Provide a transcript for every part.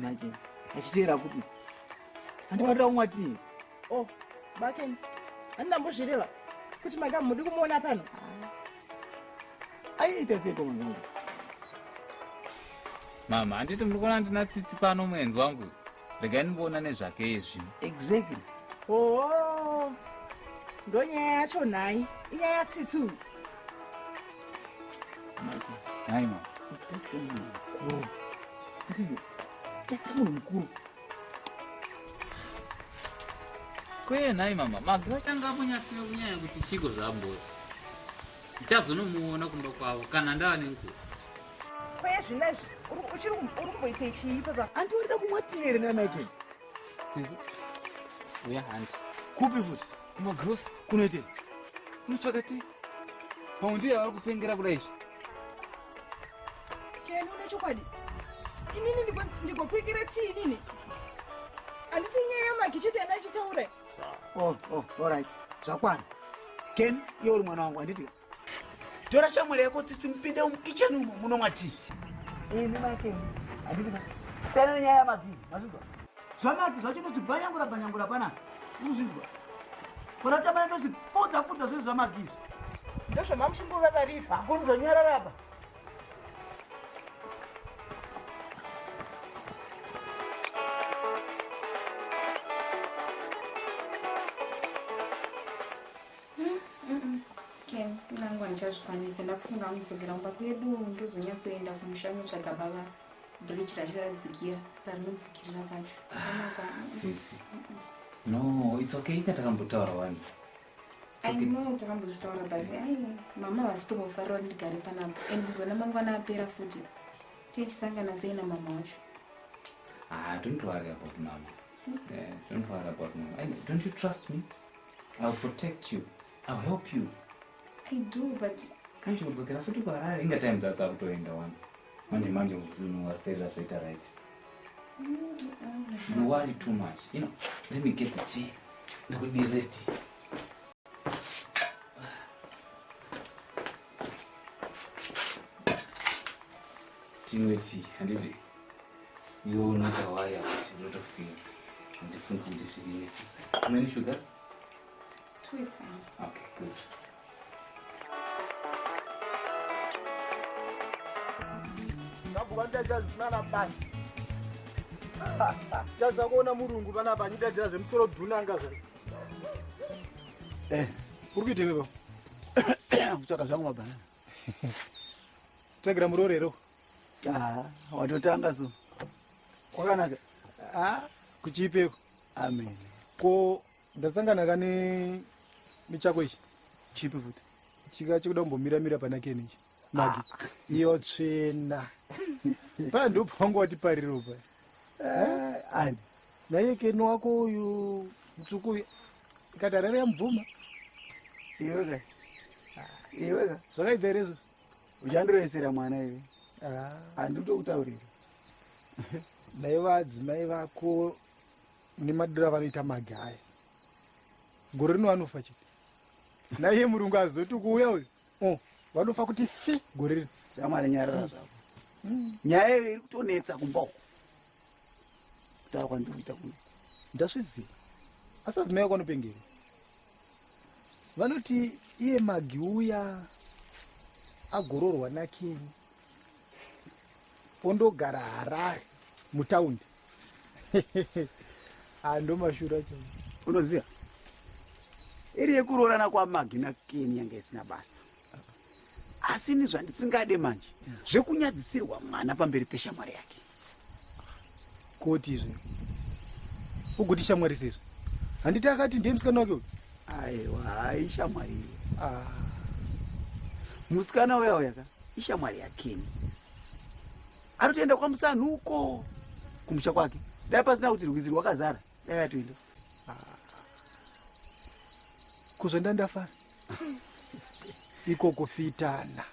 Manje achiteera kupi? Handibatira kumwa tii. Oh, bakeni. Handinambozvireva kuti manga mudi kumuona pano. Aiita seiko mwana wangu? Mama, handiti muri kuona ndina Tsitsi pano muenzi wangu. Regai ndimboona nezvake izvi. Exactly. Oh, ndonyaya yacho nhai. Inyaya yaTsitsi uyu. Nhai mama. Tese munhu mukuru. Handiti tese munhu mukuru. Kweye nhai mama, Magi vachanga ambonyatsoya kunyanya kuti chiko zvambori. Ndichazonomuona kumba kwavo kana ndava nenguva. Kweye zvinezvi uchiri uri kumboitei chii papa? Hanti warida kumwa tii here nana Ken? Tsitsi. Uya handi. Kupi futi? Kumagrosa. Kunoitei? Unotsvaka tii. Pamwe ndiye vari kupengera kudai izvi. Ken une chokwadi? Inini ndigopikira tii inini? Handiti nyaya yaMagi chete yandachitaura. Oh, oh, all right. Zvakwana. Ken, iwe uri mwana wangu handiti? Tora shamwari yako Tsitsi mupinde mukicheni umo munomwa tii. Imi mai Ken, handiti ka? Siyana nenyaya yaMagi, mazvinzwa? ZvaMagi zvacho ndozvibhanyangura bhanyangura panapa. Urikuzvinzwa? Kona kutamba ndozvipfudza pfudza zvinhu zvaMagi izvi. Ndozvamamuchimbovavarira. Hakuna zvanyarara apa. Ken, nangu handichazvikwanisi. Ndakufunga kudzokera kumba kwedu ndozonyatsoenda kumusha kunotsvaga baba bridge racho radzikira parinodzikirira pacho. Zvakanaka. Tsitsi. No, it's okay. Inga takambotaura wani. I know takambozvitaura but ai mama havasitombofarira kuti ndigare panapa and kuzona mangwana apera futi tichisangana sei namama wacho. Ah, don't worry about mama. Yeah, don't worry about mama. Don't you trust me? I'll protect you. I'll help you. I do, but Kanchi kudzokera futi kuHarare inga time dzako kutoenda wani. Manje manje unowaserera zvoita right. You worry too much. You know, let me get the tea. Ndikudire tea. Tinwe tea, handiti? Iwe unoita worry about a lot of things. Handifungi kuti zviri necessary. How many sugars? Two is fine. Okay, good. Tadza kuona murungu panapa achitadzira zvemusoro dhunanga zva. Eh, Uri kuitei baba? Kutsvaka zvangu mabhanana. Tsvagira murorero. Ah, watotanga so. Kwakanaka. Ah, kuchiipeko. Amen. Ko ndasangana ka ne nechako ichi. Chipi futi? Chika chikuda kumbomiramira pana Ken ichi. Magi. Iyo tsvina. Paya ndipo wati pariro pa. Eh, ani. Naiye Ken wako uyu mutsvuku uyu. Ikati Harare yamubvuma. Iwe ka. Iwe ka. Zvakaita here izvozvo? Uchandiroesera mwana iwe. Ah. Handitokutaurira. Dai vadzimai vako nemadiro avanoita Magi aya. Gore rino vanofa chete. Naiye murungu azoti kuuya uyu. Oh, vanofa kuti fi gore rino. Shamwari nyarara zvako. Nyaya iyo iri kutonetsa kumba uko. Kutaura kwandiri kuita kuno. Ndazviziva. Asi adzimai vako vanopengera. Vanoti iye Magi uya agororwa naKeni. Ondogara Harare mutaundi. Ah, ndo mashura acho. Unoziva? Iri yekuroorana kwaMagi naKeni yanga isina basa. Asi ni zvandisingade manje zvekunyadzisirwa mwana pamberi peshamwari yake. Koti izvo. Ugoti shamwari seizvo. Handiti akati ndiye musikana wake uyu? Aiwa, hai shamwari iyo. Ah. Musikana uya uya ka ishamwari yaKeni. Anotoenda kwaMusanhu uko kumusha kwake. Dai pasina kuti rwizi rwakazara, dai atoenda. Kuzonda ndafara. Iko kufitana.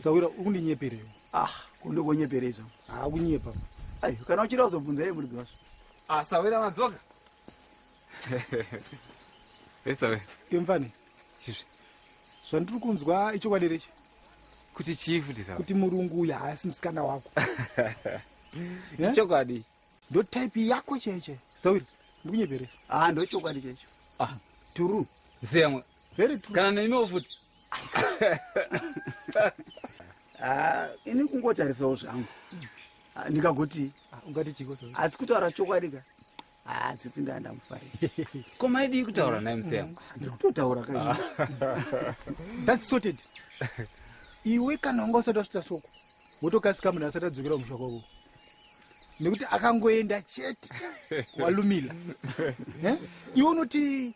Sawira ukundinyeperewo. Ah, kundokonyeperei zvangu. Ah, kunyepa. Ai, kana uchida kuzobvunza iye muridzi wazvo. Ah, Sawira madzoka. Hey, Sawira. Imfane. Chizvi. Zvandiri kunzwa ichokwadi rechi. Kuti chii futi Sawira? Kuti murungu uyu haasi musikana wako. Chokwadi. Ndo type yako chaiyo sawira, ndikunyepere? Ah, ndo chokwadi chaicho. Ah. True. Museyamwa. Very true. Kana nemiwo futi. Ah, ini kungotarisawo zvangu. Ah, ndingagoti Ah, ungati chiko, sawira? Asi kutaura chokwadi ka, ah, Tsitsi ndandamufarira. Ko maidii kutaura naye, Museyamwa? Ndiri kutotaura kaizvo. That's sorted. Iwe kana wanga usati wasvita soko, wotokasika munhu asati adzokera kumusha kwako, nekuti akangoenda chete walumila. Eh? Iwe unoti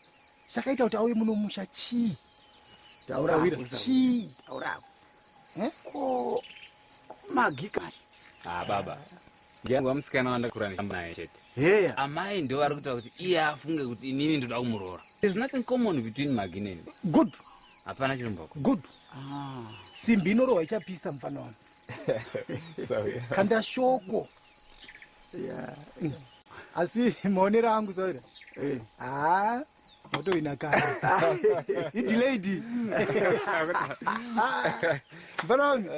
chakaita kuti auye muno musha chii? Taura. Sawira, Hako, Sawira. chii? Taura hako. Eh? Ko Magi kacho? Ah, baba, ndiyangu musikana wandakura naye chete. Heya. Amai ndo vari kutaura kuti iye afunge kuti inini ndoda kumuroora. There's nothing common between Magi neni. Good. Hapana chirumbako. Good. Ah. Simbi inorohwa ichapisa, mufana wanu. Kanda shoko. Yeah. Asi maonero angu, Sawira, Eh. ha, watoina kare. Idelayed, mufana wangu.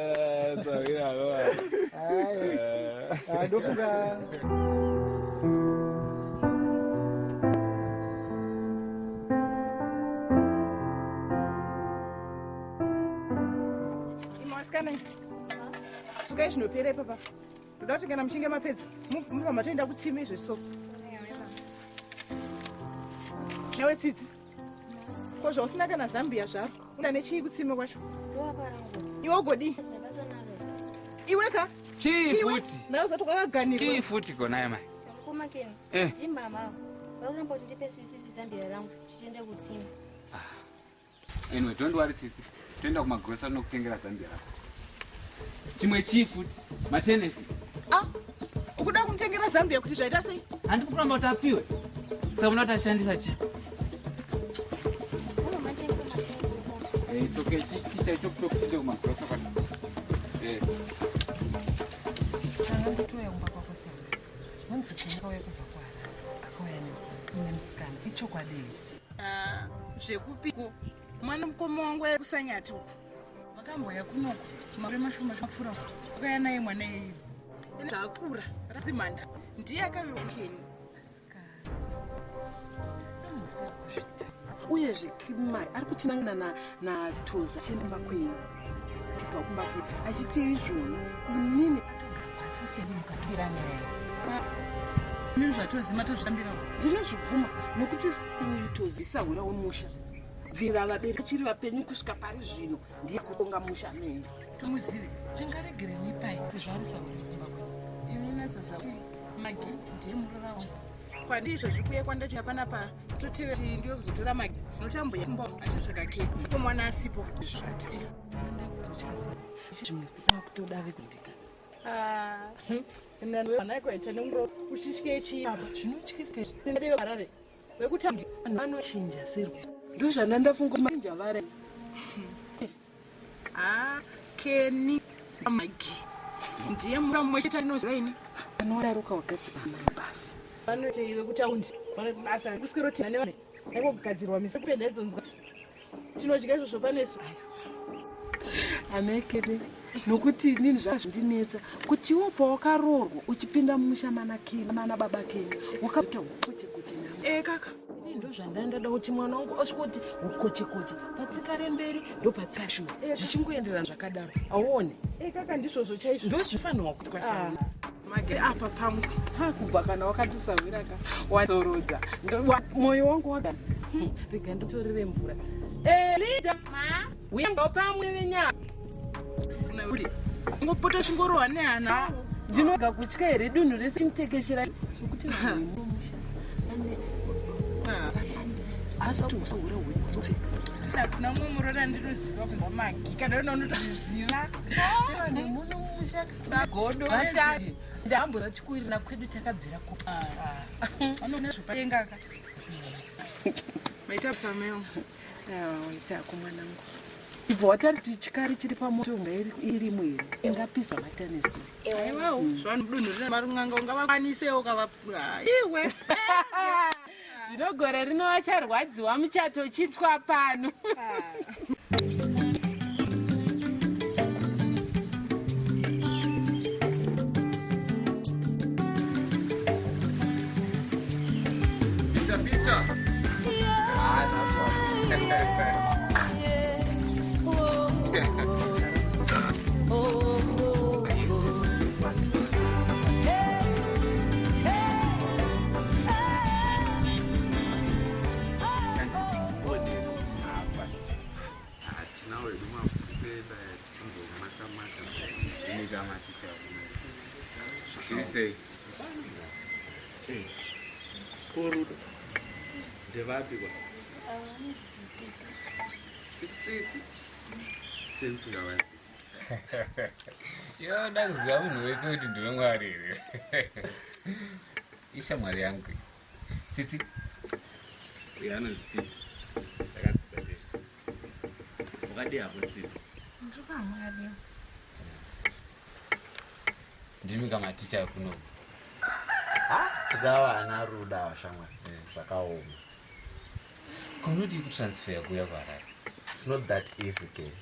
Ah, ndofunga. Imi vasikana, sukai zvinopera ipapa. Ndoda kuti kana muchinge mapedza mubva matoenda kutsime izvezvi. Newe Tsitsi, ko zvausina kana zambia zvaro, una nechii kutsime kwacho? Iwe ugodii iwe ka? Chii Iwe futi? nawe usati kwakaganirwa. Chii futi konaye mai? Mukoma Keni. Eh. Ndimama vakuramba kuti ndipe Tsitsi zambia rangu tichiende kutsime. Anyway, don't worry, Tsitsi, toenda kumagrosa nokutengera zambia rako. Chimwe chii futi? Matenesi. A, ukuda kumutengera zambia kuti zvaita sei? Handi kuramba kuti apiwe, saka muda kuti ashandisa chii? Unomachengesa matenesi, mukoma. Eh, it's okay. Chiita chop chop, tiende kumagrosa kwati. Eh. Tanga ndotouya kumba kwako sena wanzi akauya kubva kuHarare, akauya nemusikana. Ichokwadi here zvekupiko? Mwana mukoma wangu aikusanyati uku, vakamboya kunoku makore mashoma apfuura, akauya naye mwana iyeyu zvaakura rasimanda, ndiye akauya Keni. Uyezve Kimai ari kuchinangana naToza achienda kumba kwenyu, achibva kumba kwenyu achiti izvoni inini atogara pasi seni mukatora nyaya. Inini zvatozima tozvitambirawo. Ndinozvibvuma nokuti uyu Toza isahwira wemusha bvira vabereki achiri vapenyu kusvika pari zvino, ndiye kutonga musha mene. Tomuzive zvingaregereni pai sezvo ari sahwira kumba kwenyu? Inonatsoza Magi ndiye murora wangu. Kwandi izvozvi kuye kwandacho panapa toteve ndiwe kuzotora Magi notamboya kumba achitsvaga keki ko mwana asipo zvati. Zvimwe kutoda vekundika. Anaikwaita nemuro uchitye chii apa? Zvinotyisa. Harare wekuti Vanochinja serwe, ndozvandandafunga machinja vare. Ha, Keni Magi ndiye mura mumwe chete andinoziva ini. Anodaruka wagadzira basi. Vanoite iwe kutaundi basa kuswero nevanhu aikogadzirwa misependaidzonzwa tinodya izvozvo panesu. Anekete nokuti inini zvazvindinetsa kuti iwo pawakaroorwa uchipinda mumusha mana Keni, mana baba Keni, wakaita ukochekoche namo. E kaka. Inini ndozvandandada kuti mwana wangu asvikoti ukochekoche patsika remberi ndopatsika shuwa, zvichingoenderana zvakadaro, auone? E kaka, ndizvozvo chaizvo. Ndozvifanirwa kuitwa. Magi apa pamwe. Ha, kubva kana wakatisawira ka wazorodza mwoyo wangu waga. Rega nditorere mvura. Elida, uyangawo pamwe venyama. Kuti ngopota chingorohwa nehana. Ndinoga kutya here dunhu rese chimutekeshera zvokuti vanhu vemumusha vane asatiusaure. Hakuna mumwe murora ndinoziva kubva Magi kana rona unotozviziva. Vanhu munomusha godo vashati ndamboza chikuirina kwedu takabvira ku Anoona zvopatengaka maita sameo. Itako mwanangu, ibva watari chikari chiri pamoto nga irimo here, ingapisa matanesu. Aiwawo zvanhu dunhu rine marun'anga ungavakwanisewo kava iwe. Zvino gore rino vacharwadziwa muchato chitwa pano. Korudo ndevapi kwa semusingavazi Yo ndakuziva munhu wese kuti ndiwe Mwari here. Ishamwari yangu Tsitsi uyo anonzi Peter, takadzidza tese. Wakadii hapo Tsitsi? Ndiri kwamakadii? Ndimi kamaticha kunoku. Tikava ana ruda vashamwari, zvakaoma. Kunodii kutransfer kuuya kuHarare? It's not that easy ke.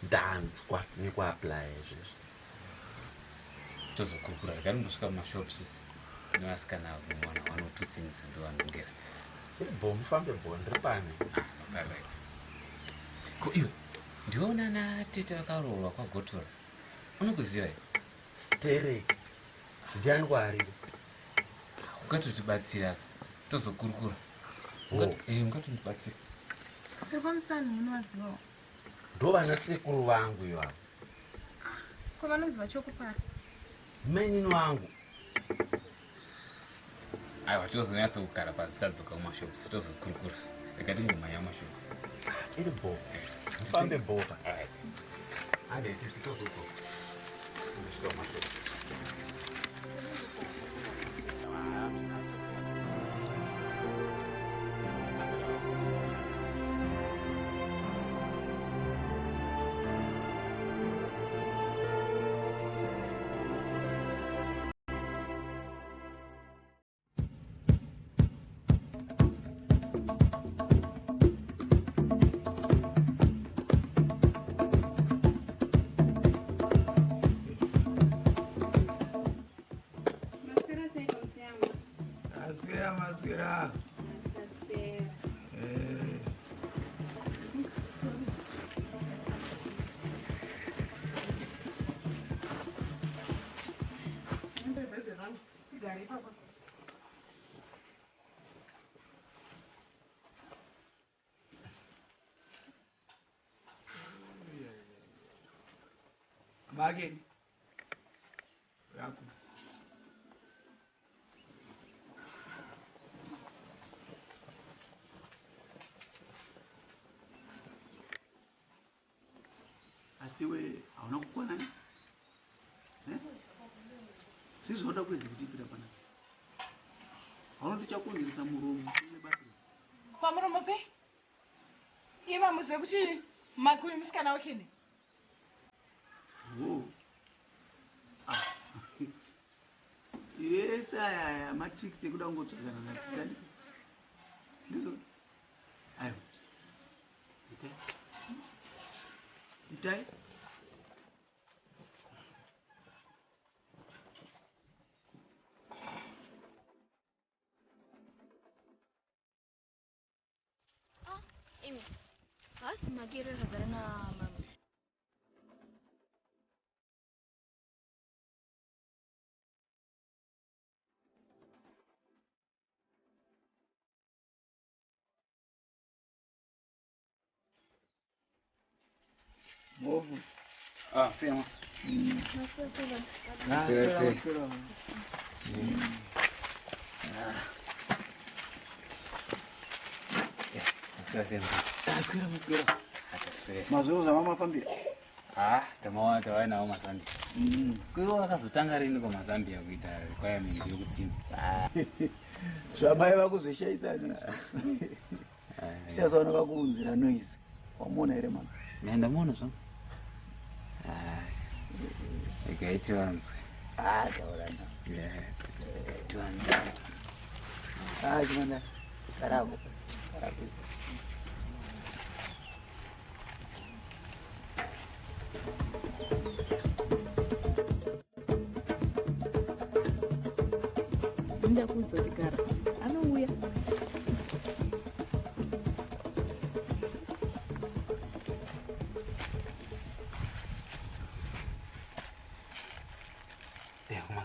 Ndanzwa nekuapply izvezvi. Tozokurukura rega ndosvika mumashops nevasikana kumuwana one or two things ndovanongera. Iri bho, mufambe bho, ndiri pane. Alright. Ko iwe ndiwe una tete vakaroorwa kwaGotora, unokuziva here? Tereki ndiani kwaariko? Ungatotibatsira, tozokurukura. Oh. Ungatondibatsira. Vekwamusani munovazivawo? Ndo vana sekuru vangu ivavo. Ko vanoziva chokupara? Mainini vangu. Aiwa, tozonyatsokugara pasi tadzoka kumashops tozokurukura. Rega tingomhanya mumashops. Iri bho, mufambe bhoka. Alright. Ande tozodzoka. Ndosvika kumashops. Maswera sei pamusiyama? Maswera, maswera. Maswera. Eh. Makeni yako. Asi we hauna kukwana ne? Eh? Zvii zvaunoda kuedza kutiitira panapa? Hauna kuti chakonzeresa muromo nebasa. Pamuromo pe? Iva muzive kuti makuyu musikana wekene. Oh. Ah. Yese aya aya matricks ekuda kungotsvagana natsitsi handiti? Ndizvo? Aiwa. Itai. Itai. Imi, haasi makero akagara namama. Mhofu. Ah, sema. Ah, Sera, sera, sera. sera. Maswera sema. Ah, sera, sera. Ataswera. Mazuva zvamamafambira. Ah, tamaona tawai nawo maZambia. Kuiwo vakazotanga rini kumaZambia kuita requirement yekupima? Zvamai vakuzvishaisa izvi. Sichasaona vakuunzira noise. Wamuona here mama? Ne, ndamuona zvangu. Regai tivanzwe. Ah, taura nawo. Yeah, tivanzwe. Ah, chimanda. Karako. Karako. Ndakuudza kuti gara anouya.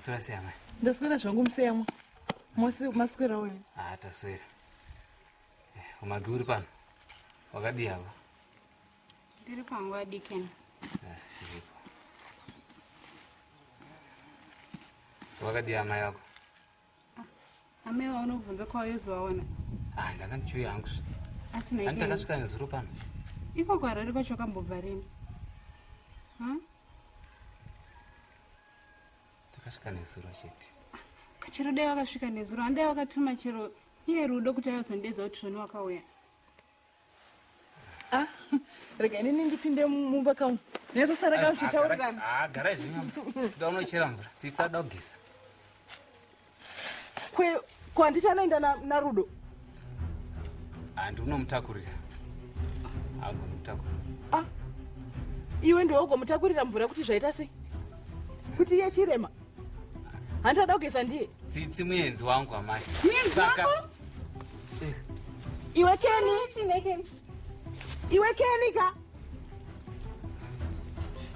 Maswera sei amai? Ndaswera zvangu museyamwa. Maswera uyu. Ah, taswera. Eh, Umagi uri pano. Wakadii hako? Ndiri panguva dikeni. Eh, Zviripo. Wakadii amai vako? Amai vaunobvunza kwauyozovaona. Ah, ndanga ndichiuya hangu. Asi nhai Ani Ken, takasvika nezuro pano. iko kuHarare kwacho wakambobva rini? Ha? Takasvika nezuro chete. Chero dai wakasvika nezuro, handai wakatuma chero iye Rudo kuti ayozondedza kuti zvoni wakauya. Ah, rega inini ndipinde mumba kamu. Nezosara kamu zvichitaurirana. Ah, garai zvenyu. Ndoda unochera mvura. Tisada kugeza. Kwe ko handiti anoenda naRudo? Ah, ndiunomutakurira. Agomutakura. Ah, iwe ndiwe ugomutakurira mvura kuti zvaita sei? Kuti iye chirema? Handiti ada kugeza ndiye? Tsitsi muenzi wangu amai. Muenzi Saka- wako? Iwe Keni? Iwe Keni ka?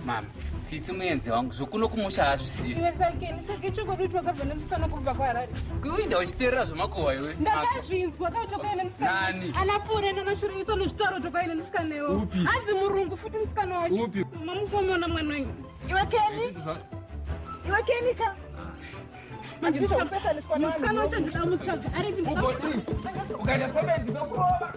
Mama, Tsitsi muenzi wangu zvokuno kumusha haazvizivi. Iwe sakeni, saka chokwadi kuti wakabva nemusikana kubva kuHarare? Kuinda uchiteerera zvemakuhwa iwe. Ndakazvinzwa ka kuti wakaenda nemusikana. Nani? Ana pure nanashure nozvitauro kuti wakaenda nemusikana iwewe. Upi? Hanzi murungu futi musikana wacho. Upi? Mamukomona mwana wenyu. Iwe Keni? Iwe Keni ka? Mandizvokupesaniswa Musikana wacho ndinoda mutsvaga aripi? Ukaita semenzi ndokurova.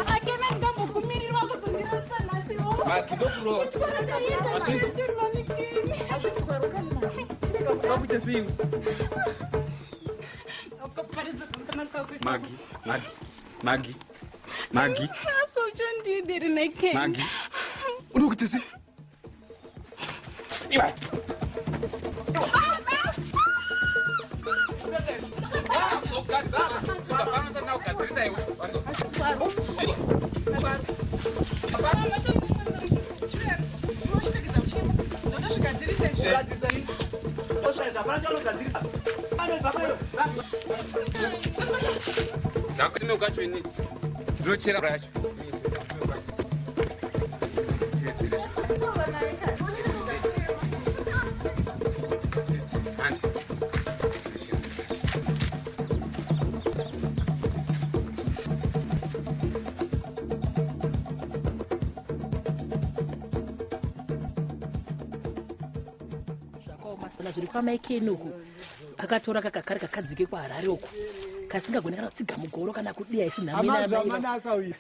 Akena ndambokumirirwa kuzondirasa nhasi iwowo. Maki ndokurova. Kuchikoro ndaenda Wakuita sei? Magi, Magi, Magi, Magi, Asi uchandidiri nekeni. Magi. Uri kuita sei? Iwe. Ndakuti kacho ini ndinochera mvura yacho. Handi. Zvakaoma sana zviri kwamaikeni uku. Akatora kakakari kakadzike kwaHarare uku kasingagoni kana kutsiga mugoro kana kudiya isi Amazwi amana asawira.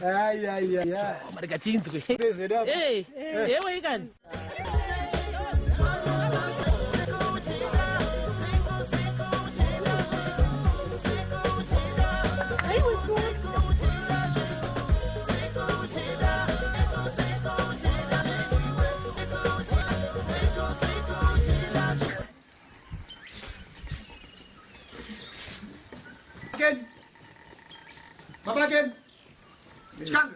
Ayayaya. Marega tinzwe. Zvedu apa. Ewe ikani. Ken. Baba Ken. Chikanga.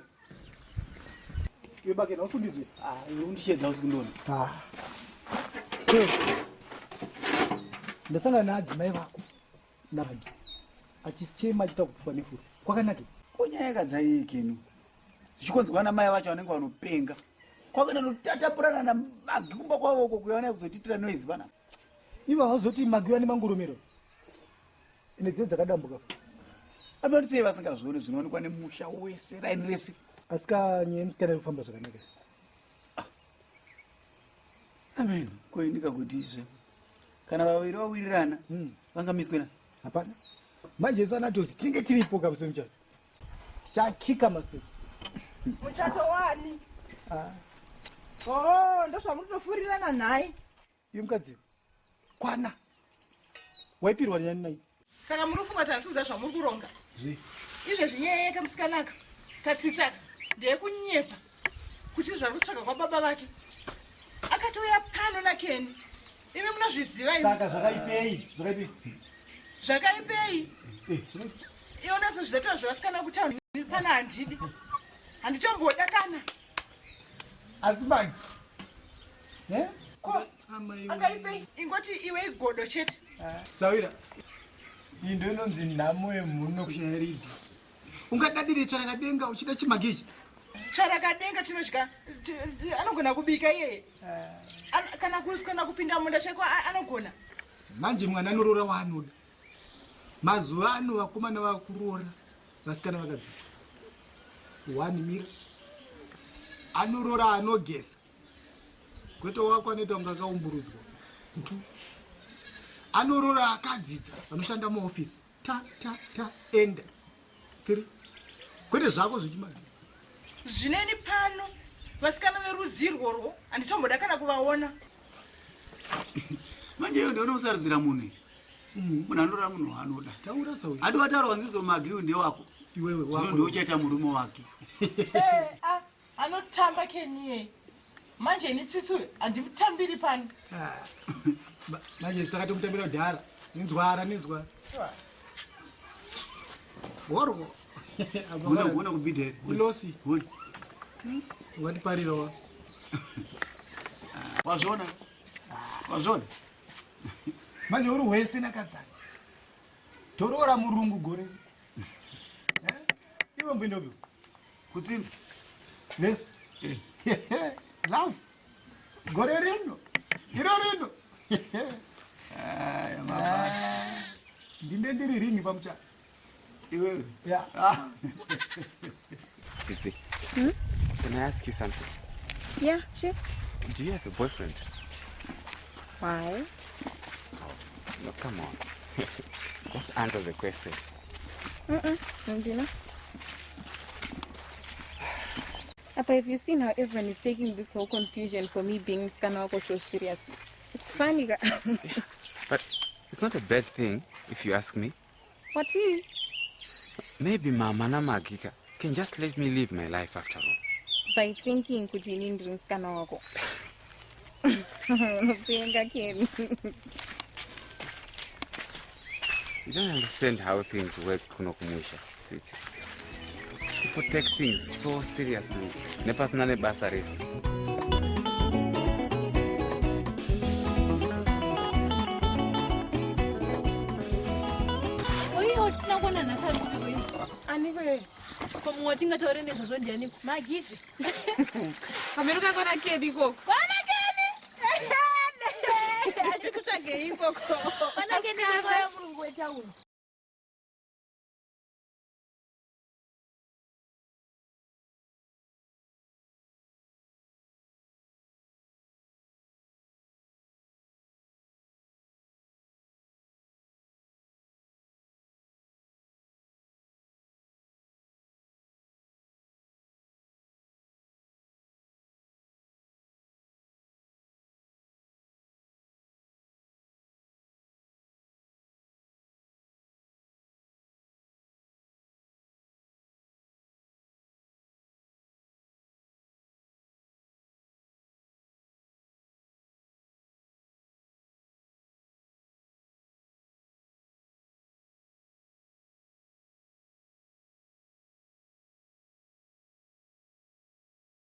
Iwe bakeni wafundizwe. Ah, iwe undishedza usiku ndoni. Ah. Ndasangana naadzimai vako namagi achichema achiita kupufa nefuro. Kwakanaka. Ko nyaya yakadzai Kenu. Zvichikonzerwa namai vacho vanenge vanopenga. Kwakaenda notatapurana namagi kumba kwavo uko kuyaona kuzotiitira noise panapa. Ivo havazoti magi vane mangurumiro. Ine dzidzo dzakadambuka. Apa sei vasingazvioni zvinoonekwa nemusha wese raini rese. Asi ka nyaya yemusikana iri kufamba zvakanaka. Amen. Koinika kuti izve. Kana vaviri vawirirana, vangamiswe na. Hapana. Manje isu anatozi tinge tiripo kabisa muchato. Tichakika masitepu. Muchato wani? Ah. Oh, ndozvamunotofurirana nhai. Iwe mukadzi kwana. Waipirwa nenyani nai. Saka muri kufunga kuti handikuziva zvamuri kuronga. Zvi. Izvezvi nyaya yekamusikana aka katsitsaka ndeyekunyepa kuti zvari kutsvaga kwababa vake. Akatouya pano naKeni. Imi munozviziva imi. Saka zvakaipei? Zvakaipei? Zvakaipei? Eh, zvakaipei. Iwe unozozviita zvevasikana kuti pana handidi. Handitomboda kana. Asi magi. Eh? Ko akaipei? Ingoti iwe igodo chete. Sawira. Iyi ndo inonzi nhamo yemhuno kushaya ridhi. Ungadadire tsvarakadenga uchida chimagi ichi. Tsvarakadenga tinodya, anogona kubika iyeye. Kana kupinda munda chaiko anogona. Manje mwana anoroora waanoda. Mazuva ano vakomana vakuroora vasikana vakadzidza. One mira anoroora anogeza, kwete wako anoita kunge akaumburudzwa. Two, anoroora akadzidza vanoshanda muofisi. Ta ta ta, enda. Three, kwete zvako zvechimari. Zvineni pano vasikana verudzi irworwo handitomboda kana kuvaona. Manje iyo ndiona kusarudzira munhu iri. Munhu anoroora munhu waanoda. Taura sauya. Handi wataurwa nzizo Magiu ndewako. Iwewe Zvino wako. ndiuchaita murume wake. Eh, ah, anotamba keniye. Manje ini Tsitsi uyu handimutambiri pano. Ah, manje saka tomutambira kudhara. Nenzwara, nenzwara. Horwo. Huna kuona kubhidha here? Ilosi. Huna. Watiparira wa. Wazviona? Wazviona? Manje uri wese nakadzana. Toroora murungu gore. Eh? Iwe mbindobi. Kutsimba. Vese. Love. Gore rino. Iro rino. Aya mabasa. Ndinde ndiri ringi pamuchato. Iwewe. Yeah. Ah. Tsitsi, can I ask you something? Yeah, sure. Do you have a boyfriend? Why? No, come on. Just answer the question. Ndina. Apa, have you seen how everyone is taking this whole confusion for me being musikana wako so seriously? It's funny. But it's not a bad thing, if you ask me. What is? Maybe Mama naMagika can just let me live my life after all. By thinking kuti ini ndiri musikana wako. Unopenga, Ken. You don't understand how things work kuno kumusha. Tsitsi. People take things so seriously. Nepasina nebasa rese. Oiwo tisina kuona nhasi ari kupi kuyo? Aniko yeye? Pamwe watingataure nezvazvo ndianiko? Magizve. Pamene kakona Ken ikoko. Kwana Keni! Achikutsvagei ikoko. Kwana Keni akauya murungu wetauro.